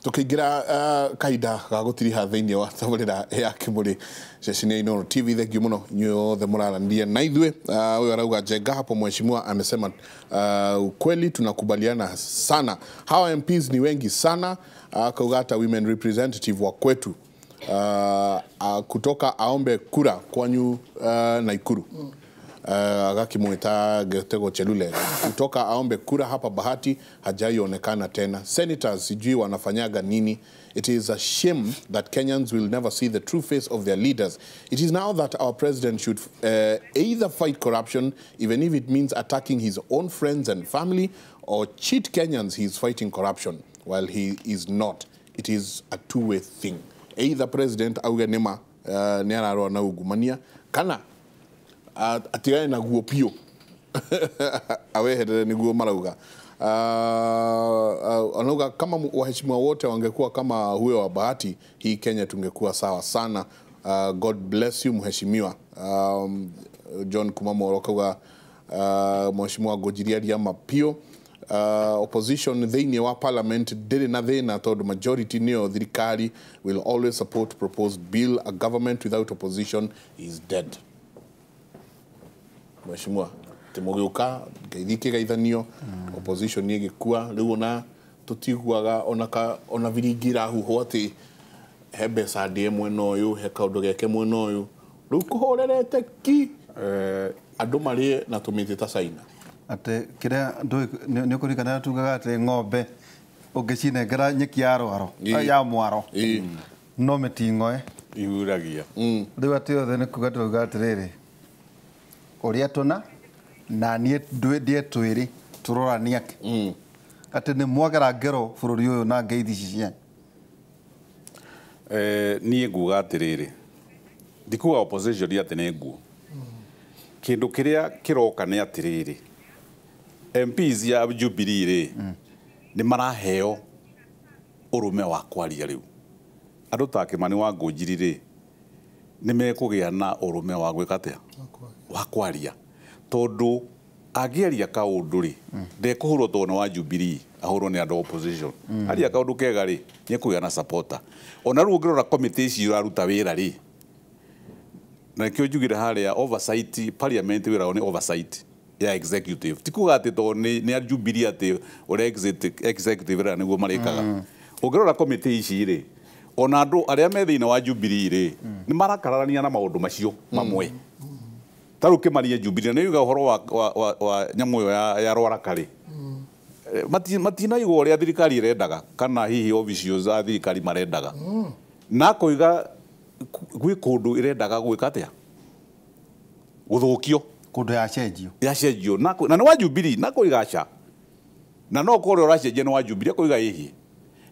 Tukiingira kahinda ga gutiriha thiini wa tabarira ya Kimuri ceceni ya Inooro TV. Thank you muno inyuothe muraranĩria na ithuĩ. Huyu arauga, "Njenga hapo mheshimiwa amesema ukweli, tunakubaliana sana. Hawa MPs ni wengi sana." Akauga hata women representative wa kwetu kutoka aombe kura kwanyu Naikuru, agakimwita Getego Chelule, kutoka aombe kura hapa Bahati hajaionekana tena. Senators sijui wanafanyaga nini. It is a shame that Kenyans will never see the true face of their leaders. It is now that our president should either fight corruption, even if it means attacking his own friends and family, or cheat Kenyans he is fighting corruption while he is not. It is a two-way thing." Either president auge nĩma nĩ ararũa na ungumania, kana atigane naguo biũ, aweherere, niguo marauga. Anauga kama waheshimiwa wote wangekuwa kama huyo wa Bahati, hii Kenya tungekuwa sawa sana. God bless you, mheshimiwa. John Kumamoro akauga mheshimiwa Ngũnjiri aria mapio. Opposition thĩinĩ wa parliament ndĩrĩ na thĩna tondũ majority nĩyo thirikari, will always support proposed bill. A government without opposition is dead. Mheshimiwa, atä må gä å ka ngeithi kä gaithanio, opposition ĩgĩkua rĩu, ona tũtiguaga ona ka ona biringi irahuhwo atĩ he mbeca ndĩe mwena ũyũ, he kaũndũ geke mwena ũyũ, rĩu kũhorerete ki, andũ marĩe na tũmĩtĩ ta China. Atĩ kĩrĩa nĩ ũkũririkana tugaga atĩ ng'ombe ũngĩcinengera nyeki ya rwaro, ya mwaro, no mĩting'oe. Ihuragia. Rĩu atĩ othe nĩ kuga tũrauga atĩrĩrĩ, ũrĩa tũna na niĩ ndĩe twĩrĩ tũroranie atĩ nĩ mwagera ngero bũrũri ũyũ na ngeithi ici cianyu. Niĩ nguga atĩrĩrĩ, ndikuga opposition atĩ nĩ nguo kĩndũ kĩrĩa kĩroka nĩ atĩrĩrĩ, MPs ya Jubilee rĩ, nĩ maraheo ũrũme wa kwaria. Rĩu andũ ta Kĩmani wa Ngũnjiri rĩ, nĩ mekũgĩa na ũrũme wa gwĩka atĩa, wa kwaria, tondũ angĩaria kaũndũ rĩ, ndekũhũrwo tondũ nĩ wa Jubilee, ahũrwo nĩ andũ a opposition. Aria kaũndũ kega rĩ, nĩ ekũgĩa na supporter. Ona rĩu ũngĩrora committee ici iraruta wĩra rĩ, na nĩkĩo njugire harĩa oversight, parliament wĩra wao nĩ oversight ya executive. Ti kuga atĩ tondũ nĩ a Jubilee atĩ ũrĩa executive ĩrĩa nĩguo marĩkaga. Ũngĩrora committee ici rĩ, ona andũ arĩa me thĩinĩ wa Jubilee rĩ, nĩ marakararania na maũndũ macio mamwe. Ta rĩu Kĩmani Jubilee nĩ yuga ũhoro wa nyamũ ĩyo ya Rwaraka rĩ, matinaigua ũrĩa thirikari ĩrendaga kana hihi officials a thirikari marendaga, na akoiga gwĩ kũndũ ĩrendaga gwĩka atĩa, gũthũkio. Kũndũ yacenjio. Yacenjio na nĩ wa Jubilee, na koiga aca, na no korwo ũracenjia nĩ wa Jubilee, akoiga ĩhĩ.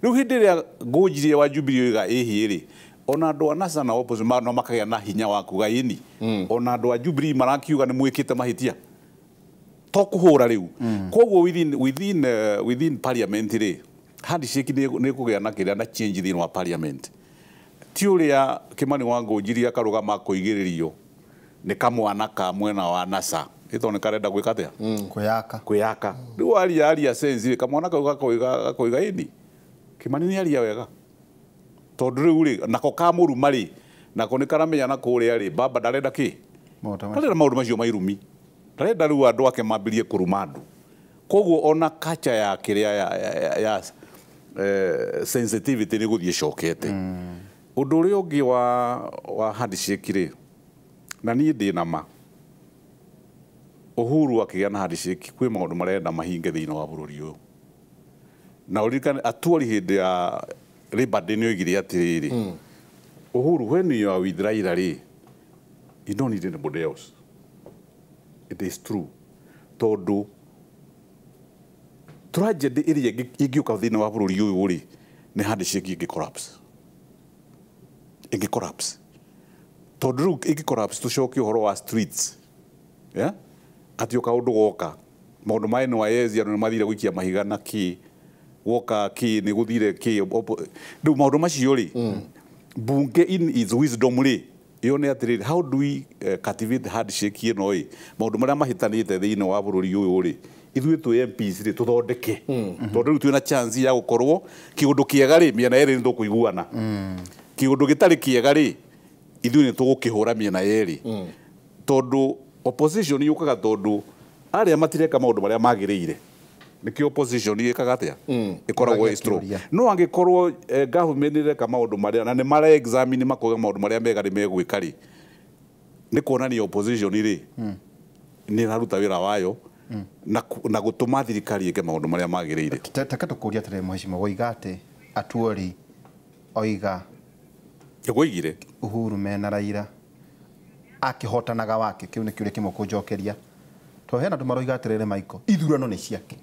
Rĩu hĩndĩ ĩrĩa Ngũnjirie wa Jubilee oiga ĩhĩ rĩ, ona andũ a NASA na opposition no makagĩa na hinya wa kuga ĩni, ona andũ a Jubilee marakiuga nĩ mwĩkĩte mahĩtia to kũhũra rĩu. Koguo within parliament rĩ, handshake nĩ kũgĩa na kĩrĩa na change thĩinĩ wa parliament. Ti ũrĩa Kĩmani wa Ngũnjiri akarũgama kũigĩrĩrio nĩ kamwana ka mwena wa NASA ĩtondũ nĩ karenda gwĩka atĩa? Kwĩyaka. Kwĩyaka. Rĩu aria sense rĩ, kamwana kau gakoiga ĩni Kĩmani nĩ aria wega, tondũ rĩu rĩ, nako kamũruma rĩ, nako nĩ karamenya na kũrĩa rĩ, baba ndarenda kĩ. Maũndũ macio. Ndarenda maũndũ macio mairumi, ndarenda rĩu andũ ake mambĩrie kũruma andũ. Koguo ona kacha ya kĩrĩa ya sensitivity nĩ gũthiĩ ĩcokete. Ũndũ ũrĩa ũngĩ wa handshake rĩ, na niĩ ndĩ na ma Uhuru akĩgĩa na handshake kwĩ maũndũ marenda mahinge thĩinĩ wa bũrũri ũyũ. Na ũririkane Atuori hĩndĩ ya Labour Day nĩ oigire atĩrĩrĩ, "Uhuru, when you are with Raila rĩ, you don't need anybody else." It is true, tondũ tragedy ĩrĩa ĩngĩũka thĩinĩ wa bũrũri ũyũ rĩ, nĩ handshake ĩngĩ collapse, ĩngĩ collapse, tondũ rĩu ĩngĩ collapse tũcoke ũhoro wa streets, yeah? Atĩ o kaũndũ goka, maũndũ ma NYS, andũ nĩ mathire gũikia mahiga na kĩ, woka kĩ, nĩ gũthire kĩ, rĩu maũndũ macio rĩ, bunge in its wisdom rĩ, yone atĩrĩrĩ, how do we cultivate handshake ĩno ĩ, maũndũ marĩa mahĩtanĩte thĩinĩ wa bũrũri ũyũ rĩ, Ithuĩ twĩ MPs rĩ tũthondeke. Tondũ rĩu twĩna chance ya gũkorwo kĩũndũ kĩega rĩ mĩena yerĩ nĩ tũkũiguana. Kĩũndũ gĩtarĩ kĩega rĩ ithuĩ nĩ tũgũkĩhũra mĩena yerĩ. Tondũ opposition yũkaga tondũ arĩa matireka maũndũ marĩa magĩrĩire. Nĩkĩo opposition ĩkaga atĩa? Ĩkoragwo ĩ strong. No angĩkorwo government ĩreka maũndũ marĩa na nĩ mara examine makoiga maũndũ marĩa mega nĩ megwĩka rĩ, nĩ kuonania opposition rĩ nĩ ĩraruta wĩra wayo na gũtũma thirikari ĩke maũndũ marĩa magĩrĩire. Teke tũkũria atĩrĩrĩ mheshimiwa, woiga atĩ Atuori oiga Nĩguo Uhuru mena Raila akĩhotanaga wake, kĩu nĩ kĩũria kĩmwe kũnjokeria. Tondũ hena andũ maroiga atĩrĩrĩ Michael, ithurano nĩ ciake.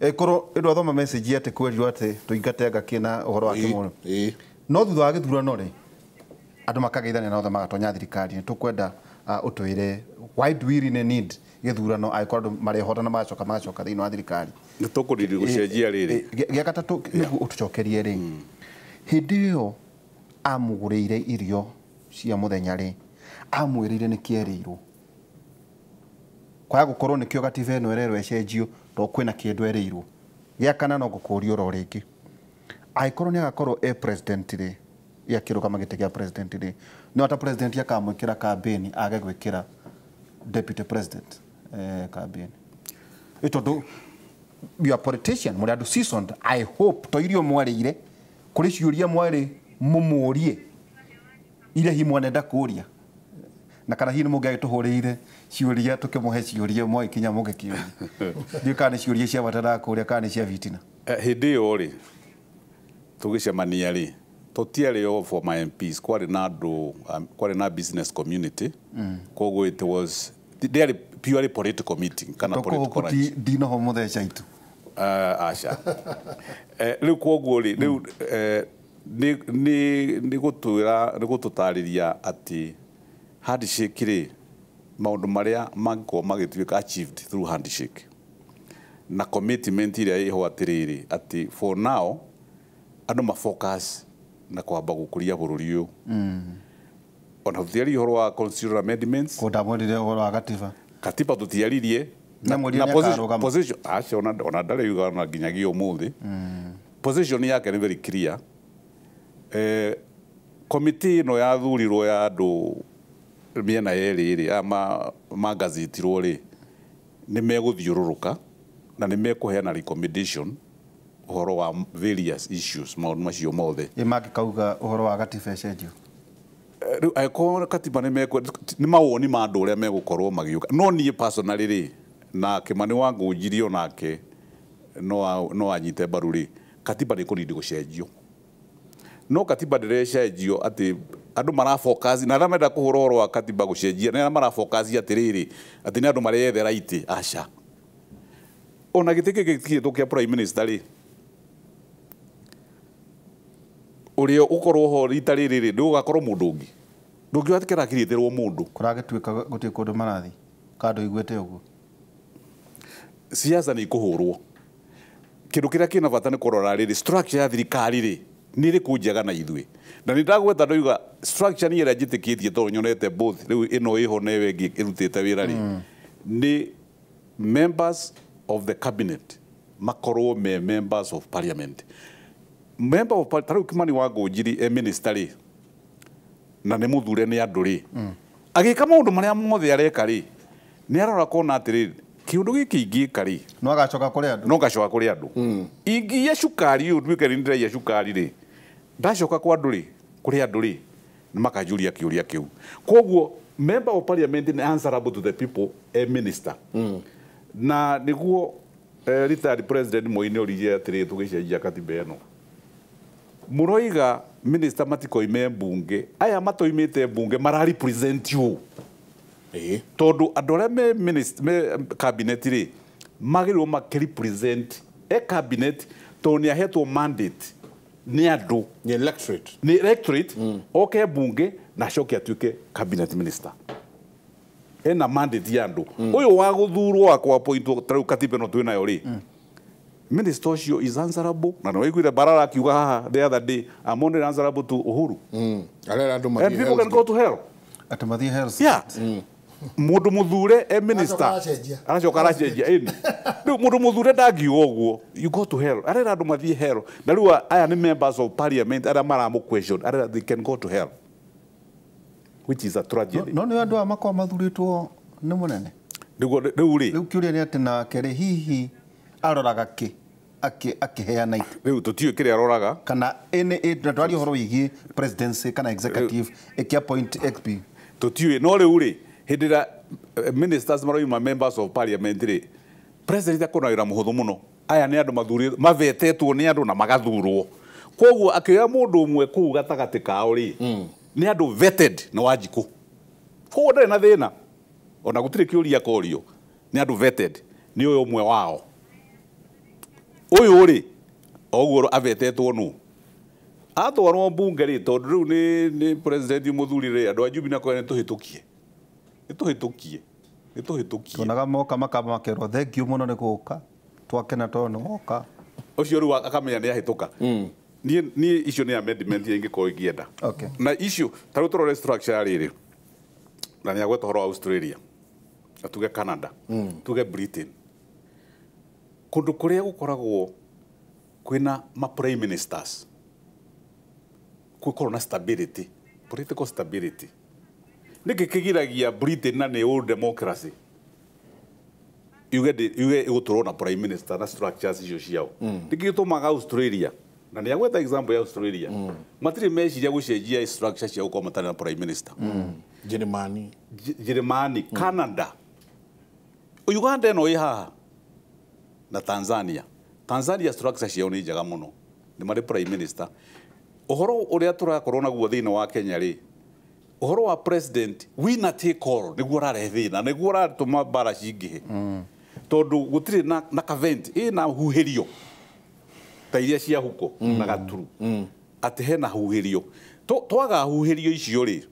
Ĩkorwo ĩndũ message atĩ kwĩrirwo atĩ tũingate anga kĩna ũhoro wa kĩmũrũ. No thutha wa gĩthurano rĩ andũ makageithania na othe magatonya thirikari. Nĩ tũkwenda ũtwĩre why do we really need gĩthurano angĩkorwo andũ marehotana magacoka thĩinĩ wa thirikari. Nĩ tũkũriri gũcenjia rĩrĩ. Gĩa gatatũ nĩguo ũtũcokerie rĩ, hĩndĩ ĩyo amũgũrĩire irio cia mũthenya rĩ, amwĩrĩire nĩ kĩerĩirwo. Kwaga gũkorwo nĩkĩo gatiba ĩno ĩrerwo ĩcenjio tondũ kwĩna kĩndũ erĩirwo. Gĩa kana no ngũkũria oro rĩngĩ, angĩkorwo nĩ agakorwo e president rĩ, akĩrũgama gĩtĩ kĩa president rĩ, no ata president akamwĩkĩra campaign age gwĩkĩra deputy president campaign. Tondũ you are politician, mũrĩ andũ seasoned, I hope to irio mwarĩire kũrĩ ciũria mwarĩ mũmũrie iria hihi mwanenda kũria, na kana hihi nĩ mũngĩagĩtũhũrĩire ciũria tũkĩmũhe ciũria mwagĩkinya mũgĩkĩũria. Ndiũĩ kana nĩ ciũria cia bata ndakũria kana nĩ cia bitina. Hĩndĩ ĩyo rĩ tũgĩcemania rĩ tũtiarĩ o for my MPs, kwarĩ na andũ, kwarĩ na business community. Koguo it was ndĩarĩ purely political meeting kana political lunch. Ndinoho mũtheca itu. Aca. Rĩu koguo rĩ rĩu nĩ gũtwĩra nĩ gũtũtarĩria atĩ handshake rĩ maũndũ marĩa mangĩkorwo magĩtuĩka achieved through handshake na commitment ĩrĩa ĩho atĩrĩrĩ atĩ for now andũ ma focus na kwamba gũkũria bũrũri ũyũ. Ona tũtiarie ũhoro wa constitutional amendments. Ko ndamwĩrire ũhoro wa gatiba. Katiba tũtiaririe. Na position aca ona ndarĩ yuga ona nginyagia ũmũthĩ. Position yake nĩ very clear. Committee ĩno yathurirwo ya andũ mĩena yerĩ rĩ aya magazetirwo rĩ nĩ megũthiũrũrũka na nĩ mekũheana recommendation ũhoro wa various issues maũndũ macio mothe. Ĩ mangĩkauga ũhoro wa gatiba ĩcenjio? Rĩu angĩkorwo katiba nĩ mawoni ma andũ ũrĩa megũkorwo magĩũka. No niĩ personally rĩ na Kĩmani wa Ngũnjiri onake no anyite mbaru rĩ, katiba nĩ ĩkũnindi gũcenjio. No katiba ndĩrecenjio atĩ andũ marafocus na arĩa marenda kũhũra ũhoro wa katiba gũcenjia na arĩa marafocus atĩrĩrĩ atĩ nĩ andũ mareyethera itĩ, aca. Ona gĩtĩ gĩkĩ gĩtigĩtwo kĩa prime minister rĩ, ũrĩa ũkorwo ho rita rĩrĩ rĩ ndũgakorwo mũndũ ũngĩ. Ndũngĩoya atĩ kĩrakirĩtĩrwo mũndũ. Kũragĩtuĩka gũtirĩ kũndũ marathiĩ kana ndũiguĩte ũguo. Siasa nĩ ikũhũrwo. Kĩndũ kĩrĩa kĩna bata nĩ kũrora rĩrĩ structure ya thirikari rĩ nĩ ĩrĩkũ njega na ithuĩ. Na nĩ ndagweta ndoiga structure nĩ ĩrĩa njĩtĩkĩtie tondũ nyonete both rĩu ĩno ĩho na ĩyo ĩngĩ ĩrutĩte wĩra rĩ nĩ members of the cabinet makorwo me members of parliament. Member of parliament, tarĩu Kĩmani wa Ngũnjiri e minister rĩ na nĩ mũthure nĩ andũ rĩ agĩka maũndũ marĩa mothe areka rĩ nĩ arora kona atĩrĩrĩ kĩũndũ gĩkĩ ingĩka rĩ no agacoka kũrĩ andũ, no gacoka kũrĩ andũ. Ingĩiya cukari ũyũ nduĩke nĩ ndĩraiya cukari rĩ ndacoka kwa andũ rĩ kũrĩ andũ rĩ nĩ makanjũria kĩũria kĩu. Koguo member of parliament nĩ answerable to the people e minister. Na nĩguo retired president Moi nĩ oririe atĩrĩrĩ tũgĩcenjia katiba ĩno mũroiga minister matikoime mbunge, aya matoimĩte mbunge mara represent you. Tondũ andũ arĩa me minister me cabinet rĩ magĩrĩirwo makĩrepresent e cabinet tondũ nĩ ahetwo mandate nĩ andũ, nĩ electorate, nĩ electorate oke mbunge na acoke atuĩke cabinet minister. Ena mandate ya andũ. Ũyũ wa gũthurwo wa kũ-appointwo ta rĩu katiba ĩno twĩ nayo rĩ minister ũcio is answerable na nĩwaiguire Balala akiuga haha the other day I'm only answerable to Uhuru. Arera andũ mathiĩ And people can go to hell. Atĩ mathiĩ hell. Yeah. Mundu muthure e minister aracoka aracenjia ĩni. Rĩu mundu muthure ndangiuga ũguo, you go to hell. Arera andũ mathiĩ hell. Na rĩu aya nĩ members of parliament arĩa maramũ question, arera they can go to hell, which is a tragedy. No nĩ andũ aya makoragwo mathurĩtwo nĩ mũnene. Nĩguo rĩu rĩ, Rĩu kĩũria nĩ atĩ nake rĩ, hihi aroraga kĩ akĩheana itĩ? Rĩu tũtiũĩ kĩrĩa aroraga. Kana na twaria ũhoro wĩgiĩ presidency kana executive ĩkĩ-appoint XP. Tũtiũĩ. No rĩu rĩ, hĩndĩ ĩrĩa ministers maroima members of parliament rĩ, president akona wĩra mũhũthũ mũno. Aya nĩ andũ mathurĩtwo, mavetetwo nĩ andũ na magathurwo. Koguo akĩoya mũndũ ũmwe kũu gatagatĩ kao rĩ, nĩ andũ vetted nĩ Wanjikũ. Koguo ndarĩ na thĩna. Ona gũtirĩ kĩũria korio. Nĩ andũ vetted. Nĩ ũyũ ũmwe wao. Ũyũ rĩ, oguo avetetwo nũ. Atwarwo mbunge rĩ, tondũ rĩu nĩ president mũthuri rĩ, andũ a Jubilee nakwĩra nĩ tũhĩtũkie. Nĩ tũhĩtũkie. Nĩ tũhĩtũkie. Tuonaga moka makamba makerwo thank you mũno nĩ gũka. Twakena tondũ nĩ woka. Ũcio rĩu akamenya nĩ ahĩtũka. Niĩ icio nĩ amendment iria ingĩkorwo ingĩenda. Okay. Na icio, ta rĩu tũrore structure ya rĩrĩ. Na nĩ agweta ũhoro wa Australia. Na tuge Canada. Tuge Britain. Kũndũ kũrĩa gũkoragwo kwĩna ma prime ministers, gũkorwo na stability, political stability. Nĩkĩ kĩgiragia Britain na nĩ old democracy yuge ĩgũtũrwo na prime minister na structures icio ciao? Nĩkĩ gĩtũmaga Australia, na nĩ agweta example ya Australia, matirĩ meciria gũcenjia structure ciao gũkorwo matarĩ na prime minister? Jeremani. Jeremani, Canada, Uganda ĩno ĩ haha na Tanzania. Tanzania structure ciao nĩ njega mũno, nĩ marĩ prime minister. Ũhoro ũrĩa tũrakorwo naguo thĩinĩ wa Kenya rĩ, ũhoro wa president winner take all nĩguo ũrarehe thĩna, nĩguo ũratũma mbara cingĩhe. Tondũ gũtirĩ na kavent ĩna huhĩrio ta iria cia huko na gaturu, atĩ hena huhĩrio. Twaga huhĩrio icio rĩ,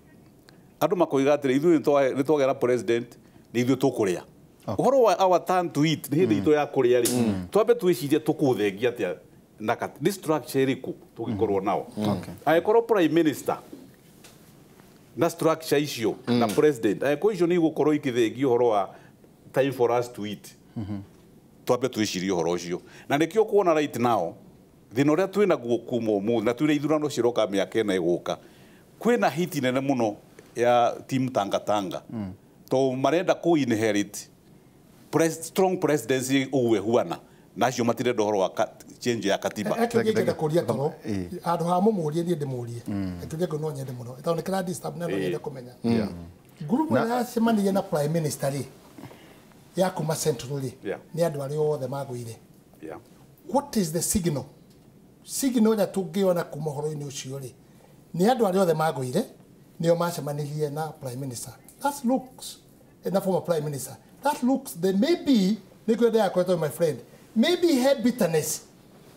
andũ makoiga atĩrĩ, ithuĩ nĩ twagĩa na president, nĩ ithuĩ tũkũrĩa. Ũhoro wa our turn to eat, nĩ hĩndĩ itũ ya kũrĩa rĩ, twambe twĩcirie tũkũthengia atĩa na nĩ structure ĩrĩkũ tũngĩkorwo nao. Angĩkorwo prime minister na structure icio na president, angĩkorwo icio nĩ igũkorwo ikĩthengia ũhoro wa time for us to eat, twambe twĩcirie ũhoro ũcio. Na nĩkĩo kuona right now thĩna ũrĩa twĩ naguo kuma ũmũthĩ, na twĩna ithurano ciroka mĩaka ĩna ĩgũka, kwĩna hiti nene mũno ya team Tangatanga, tondũ marenda kũ inherit strong presidency ũguo ĩhuana, na acio matirenda ũhoro wa change ya katiba. Actually ngenda kũria toro handũ ha mũmũrie niĩ ndĩmũrie kĩũria kĩu no nyende mũno tondũ nĩ kĩra disturb na no nyende kũmenya. Group ĩrĩa yacemanirie na prime minister rĩ, ya kuma Central rĩ, nĩ andũ arĩa othe magũire. What is the signal? Signal ĩrĩa tũngĩona kuma ũhoro-inĩ ũcio rĩ, nĩ andũ arĩa othe magũire nĩo macemanirie na prime minister. That looks, na former prime minister. That looks, there may be, nĩkĩo ndĩrakoretwo my friend, maybe he bitterness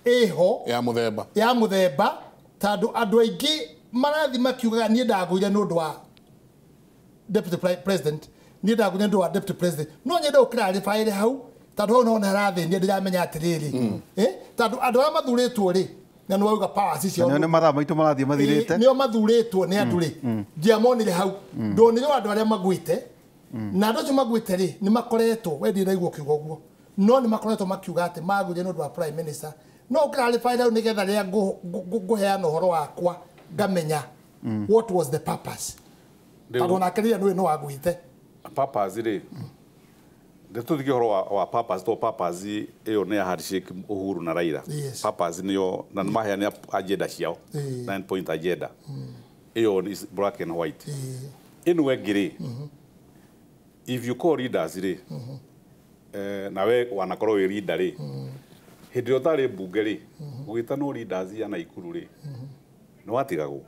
ĩho ya mũthemba, ya mũthemba, tondũ andũ aingĩ marathi makiugaga niĩ ndagũire nĩ ũndũ wa deputy president, niĩ ndagũire nĩ ũndũ wa deputy president. No nyende ũkĩrarĩbaĩre hau, tondũ hau no harathĩnia ndĩramenya atĩrĩrĩ, tondũ andũ arĩa mathurĩtwo rĩ, na nĩ wauga powers icio nĩ mathaa maitũ marathiĩ mathirĩte, nĩo mathurĩtwo nĩ andũ rĩ, ndiamonire hau, ndonire andũ arĩa magwĩte, na andũ acio magwĩte rĩ, nĩ makoretwo, we ndiraigua ũkiuga ũguo, no nĩ makoretwo makiuga atĩ magũire nĩ ũndũ wa prime minister. No ũkĩrarĩbaĩre hau nĩgetha rĩrĩa ngũheana ũhoro wakwa ngamenya what was the purpose. Tondũ onake rĩrĩa nĩwe no wagwĩte. Purpose rĩ, tũthiĩ ũhoro wa purpose, to purpose ĩyo nĩ ya handshake Uhuru na Raila. Purpose nĩyo, na nĩ maheane agenda ciao, 9 point agenda. Ĩyo is black and white. Ĩno ĩngĩ rĩ, if you call leaders rĩ, nawe wanakorwo wĩ leader rĩ, hĩndĩ ĩrĩa ũtarĩ mbunge rĩ, ũgĩtanwo leaders ya Naikuru rĩ, nĩ watigagwo.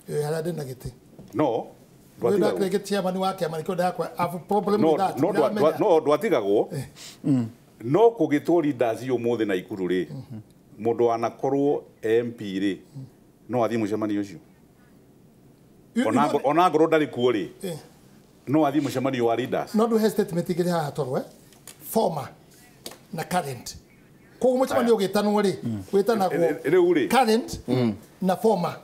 Harĩa ndĩ na gĩtĩ. No, no ndwatigagwo. No kũgĩtwo leaders ũmũthĩ Naikuru rĩ, mũndũ wanakorwo MP rĩ, no athiĩ mũcemanio ũcio. Ona ngorwo ndarĩ kuo rĩ, no athiĩ mũcemanio wa leaders. No ndũhe statement igĩrĩ haha toro, former na current. Koguo mũcemanio ũgĩtanwo rĩ, wĩtanagwo current na former.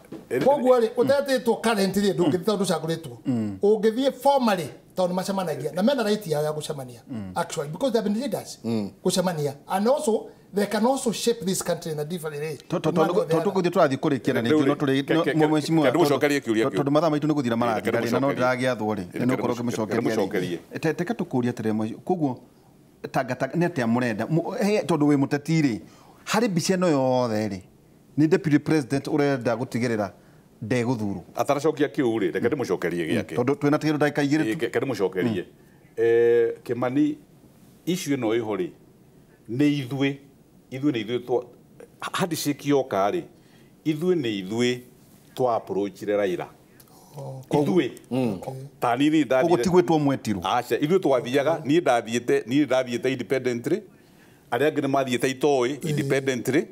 Koguo rĩ, ũtetĩtwo current rĩ, ndũngĩthiĩ tondũ ũcagũrĩtwo. Ũngĩthiĩ former rĩ, Tondũ macemanagia na mena right yao ya gũcemania actually because they have been leaders gũcemania and also they can also shape this country in a different way. Tondũ gũthiĩ tũrathiĩ kũrĩkia na ningĩ no tũrĩ mheshimiwa tondũ mathaa maitũ nĩ gũthira marathira rĩ na no ndĩragĩathwo rĩ nĩ ũkorwo ũkĩmũcokeria rĩ teke tũkũrie atĩrĩ koguo tangatanga nĩ atĩa mũrenda tondũ wĩ mũteti rĩ harĩ mbica ĩno yothe rĩ nĩ deputy president ũrenda gũtigĩrĩra ndegũthurwo ataracokia kĩu rĩ reke ndĩmũcokerie gĩake tondũ twĩna kĩndũ ndagĩka igĩrĩ tu reke ndĩmũcokerie Kĩmani issue ĩno ĩho rĩ nĩ ithuĩ nĩ ithuĩ handshake yoka rĩ ithuĩ nĩ ithuĩ twa approachire Raila ithuĩ ta niĩ ndathire koguo ti gwĩtwo mwetirwo aca ithuĩ twathiaga niĩ ndathiĩte independently arĩa angĩ nĩ mathiĩte itoĩ independently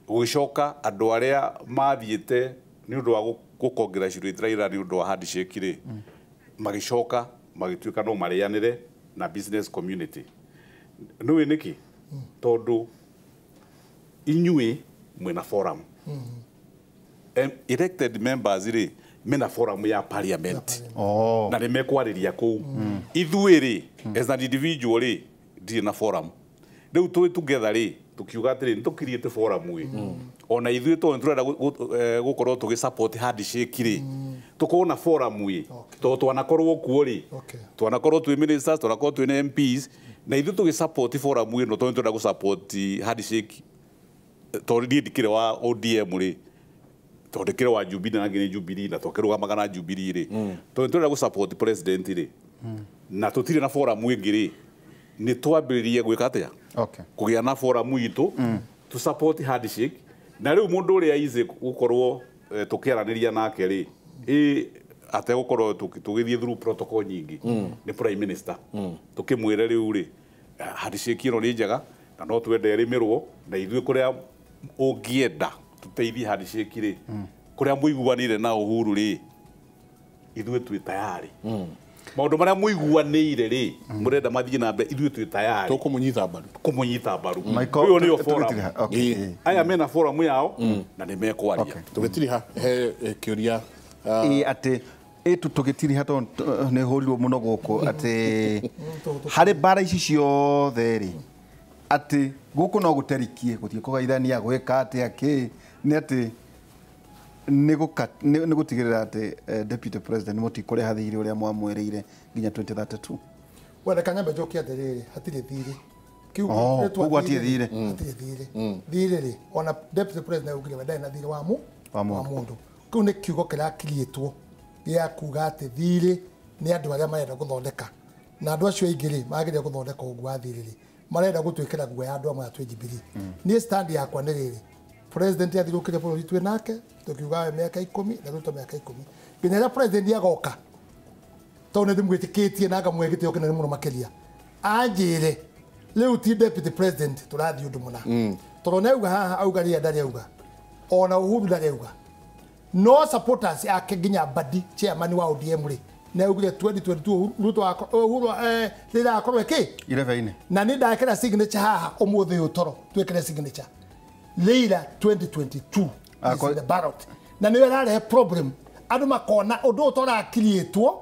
gũgĩcoka andũ arĩa mathiĩte nĩ ũndũ wa gũ-congratulate Raila nĩ ũndũ wa handshake rĩ magĩcoka magĩtuĩka no marĩanĩre na business community nĩũĩ nĩkĩ tondũ inyuĩ mwĩna forum elected members rĩ mena forum ya parliament na nĩ mekwarĩria kũu ithuĩ rĩ as an individual rĩ ndirĩ na forum rĩu twĩ together rĩ tukiuga atĩrĩ nĩ tũkiriĩte forum ĩ ona ithuĩ tondũ nĩ tũrenda gũkorwo tũgĩ support handshake rĩ tũkorwo na forum ĩ tondũ twanakorwo kuo rĩ twanakorwo twĩ ministers twanakorwo twĩ na MPs na ithuĩ tũgĩ support forum ĩno tondũ nĩ tũrenda gũ support handshake tondũ niĩ ndikĩrĩ wa ODM rĩ tondũ ndikĩrĩ wa Jubilee na ngĩ nĩ Jubilee na twakĩrũgamaga na Jubilee rĩ tondũ nĩ tũrenda gũ support president rĩ na tũtirĩ na forum ĩngĩ rĩ nĩ twambĩrĩrie gwĩka atĩa kũgĩa na forum itũ to support handshake na rĩu mũndũ ũrĩa easy gũkorwo tũkĩaranĩria nake rĩ ĩ ategũkorwo tũgĩthiĩ through protocol nyingĩ nĩ prime minister tũkĩmwĩre rĩu rĩ handshake ĩno nĩ njega na no twende ĩrĩmĩrwo na ithuĩ kũrĩa ũngĩenda tũteithie handshake rĩ kũrĩa mũiguanĩire na Uhuru rĩ ithuĩ twĩ tayari maũndũ marĩa mũiguanĩire rĩ mũrenda mathiĩ na mbere ithuĩ twĩ tayari tũkũmũnyita mbaru kũmũnyita mbaru ũyũ nĩyo forum aya mena forum yao na nĩ mekwaria tũgĩtiriha he kĩũria atĩ tũgĩtiriha tondũ nĩ hũrirwo mũno gũkũ atĩ harĩ mbara ici ciothe rĩ atĩ gũkũ no gũterikie gũthiĩ kũgaithania gwĩka atĩa kĩ nĩ atĩ nĩ gũtigĩrĩra atĩ deputy president mũtikũrĩha thirĩ ũrĩa mwamwĩrĩire nginya 2032 wenda nyambe njoke atĩrĩrĩ hatirĩ thirĩ koguo hatirĩ thirĩ hatirĩ thirĩ thirĩ rĩ ona deputy president augire we ndarĩ na thirĩ wa mũndũ kĩu nĩ kiugo kĩrakiriĩtwo gĩa kuga atĩ thirĩ nĩ andũ arĩa marenda gũthondeka na andũ acio aingĩ rĩ magĩrĩire gũthondeka ũguo wa thirĩ rĩ marenda gũtwĩkĩra guoya andũ amwe a twĩ Jubilee niĩ stand yakwa nĩ rĩrĩ president athirũkire bũrũri twĩ nake tũkiuga we mĩaka 10 na Ruto mĩaka 10 nginya rĩrĩa president agoka tondũ nĩ ndĩmwĩtĩkĩtie na ngamũhe gĩtĩo kĩnene mũno makĩria anjĩre rĩu ti deputy president tũrathiĩ ũndũ mũna tondũ nĩ auga haha auga rĩrĩa ndarĩ auga ona Uhuru ndarĩ auga no supporters ake nginya Mbadi chairman wa ODM rĩ nĩ augire 2022 Ruto Uhuru rĩrĩa akorwo ĩkĩ irebe-inĩ na nĩ ndakĩra signature haha ũmũthĩ ũyũ toro twĩkĩre signature Leila 2022 is in the ballot na nĩyo ĩrarehe problem andũ makona ũndũ ũyũ torakiriĩtwo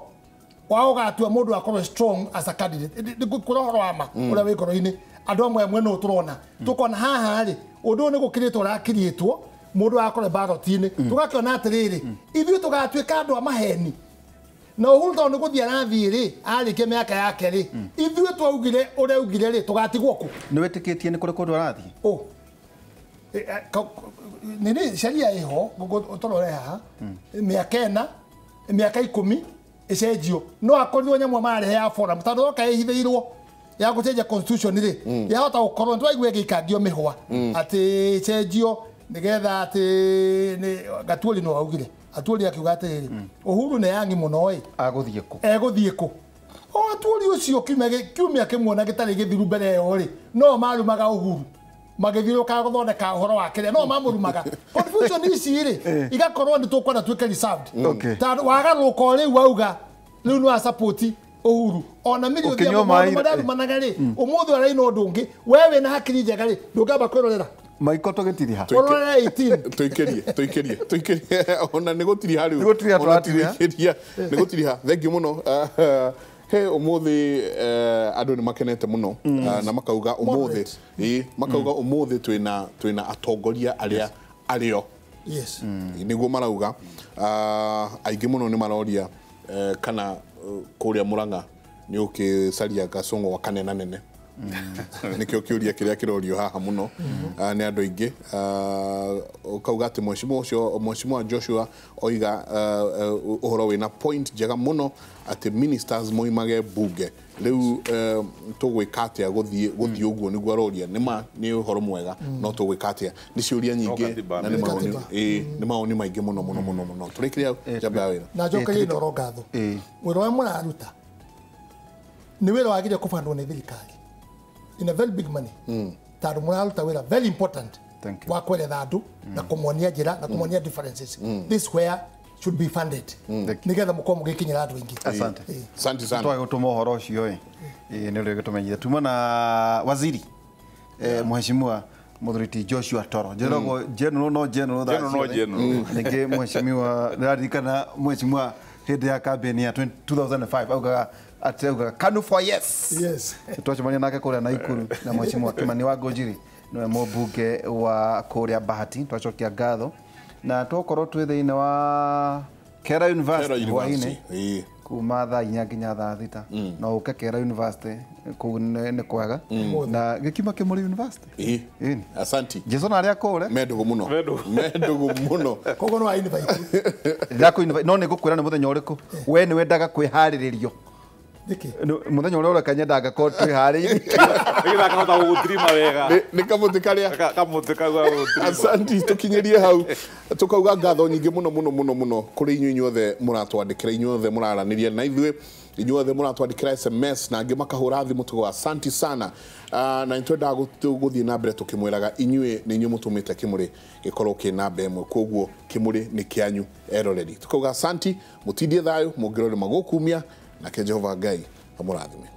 wa ũgatua mũndũ akorwo strong as a candidate kũrĩ ũhoro wa ma ũrĩa wĩ ngoro-inĩ andũ amwe amwe no tũrona tũkona haha rĩ ũndũ ũyũ nĩ gũkirĩtwo ũrakiriĩtwo mũndũ akorwo ballot-inĩ tũgakĩona atĩrĩrĩ ithuĩ tũgatuĩka andũ a maheni na Uhuru tondũ nĩ gũthiĩ arathiĩ rĩ arĩkia mĩaka yake rĩ ithuĩ twaugire ũrĩa augire rĩ tũgatigwo kũ nĩ wĩtĩkĩtie nĩ kũrĩ kũndũ arathiĩ nini sheria iho tũrore haha mĩaka ĩna mĩaka 10 ĩcenjio no akorirwo nyamũ marehe ya forum tondũ yoka ĩhithĩirwo ya gũcenjia constitution rĩ yahota gũkorwo nĩtwaigua ĩgĩikangio mĩhwa atĩ ĩcenjio nĩgetha atĩ Gatuori no augire Atuori akiuga atĩrĩrĩ Uhuru nĩ yangi mũno ĩ agũthiĩ kũ egũthiĩ kũ o Atuori ũcio kiumia kĩmwe na gĩtarĩ gĩthiru mbere ĩyo rĩ no marumaga Uhuru magĩthiũrũrũka gũthondeka ũhoro wa kĩrĩa no mamũrumaga confusion ici rĩ igakorwo nĩ tũkwenda tuĩke reserved tondũ wagarũrũka o rĩu wauga rĩu nĩ wa support Uhuru ona mirioni maũndũ marĩa arumanaga rĩ ũmũthĩ araina ũndũ ũngĩ we wĩna hakiri njega rĩ ndũngĩamba kwĩrorera Maiko tũgĩtiriha. Ũrore 18. Tuikirie ona nĩ gũtiriha rĩu. Nĩ gũtiriha tũratiriha. Nĩ gũtiriha. Thank you mũno. He ũmũthĩ andũ nĩ makenete mũno na makauga ũmũthĩ ĩĩ makauga ũmũthĩ twĩna atongoria arĩa arĩo. Yes. Nĩguo marauga. Aingĩ mũno nĩ maroria kana kũrĩa Murang'a nĩ ũkĩcaria gacũng'wa wa kanena nene. Nĩkĩo kĩũria kĩrĩa kĩrorio haha mũno nĩ andũ aingĩ. Ũkauga atĩ mheshimiwa ũcio mheshimiwa Joshua oiga ũhoro wĩna point njega mũno atĩ ministers moimage bunge rĩu tũgwĩka atĩa gũthiĩ ũguo nĩguo aroria. Nĩ nĩ ũhoro mwega no tũgwĩka atĩa nĩ ciũria nyingĩ na nĩ mawoni maingĩ mũno mũno mũno mũno. Tũrĩkĩria njamba ya wĩra na njokerie Inooro ngatho. Wĩra ũrĩa mũraruta nĩ wĩra wagĩrĩire kũbandwo nĩ thirikari in a very big money. Tondũ mũraruta wĩra very important wa kweretha andũ na kũmonia njĩra na kũmonia differences. This where should be funded. Nĩgetha mũkorwo mũgĩkinyĩra andũ aingĩ. Asante. Asante sana. Twage gũtũma ũhoro ũcio ĩ nĩ ũrĩa gĩtũmenyithia. Tuma na waziri mheshimiwa Mũthuri Joshua Toro. Njĩragwo general no general. General no general. Ningĩ mheshimiwa ndĩraririkana mheshimiwa hĩndĩ ya campaign ya 2005 augaga atĩ augaga KANU for yes. Yes. Twacemania nake kũrĩa Naikuru na mheshimiwa Kimani wa Ngũnjiri nĩwe mũmbunge wa kũrĩa Bahati. Twacokia ngatho na twakorwo twĩ thĩinĩ wa Kera University hwainĩ kuma thaa 4 nginya thaa 6 no ũke Kera University kũu nĩ kwega na gĩkima kĩmũrĩ University. Asante. Jason arĩa kũre mendũgũ mũno mendũgũ mũno koguo no invite ndakũ no nĩ ngũkwĩra nĩ mũthenya ũrĩkũ we nĩ wendaga kwĩharĩrĩrio nĩkĩ mũthenya ũrĩa ũreka nyendaga ko twĩharĩirie nĩgetha akahota gũgũtirima wega nĩ kamũtĩ karĩa kamũtĩ kau ga gũgũtirima. Asante, tũkinyĩrie hau tũkauga ngatho nyingĩ mũno mũno mũno mũno kũrĩ inyuĩ inyuothe mũratwandĩkĩra inyuothe mũraranĩria na ithuĩ inyuothe mũratwandĩkĩra SMS na angĩ makahũra thimũ tũgwa asante sana. Na nĩtwendaga gũthiĩ na mbere tũkĩmwĩraga inyuĩ nĩ inyuĩ mũtũmĩte kĩmũrĩ gĩkorwo kĩ namba ĩmwe koguo kĩmũrĩ nĩ kĩanyu eroreri. Tũkauga asante, mũtindie thayũ mũngĩrorĩma gũkumia nake Jehova Ngai amũrathime.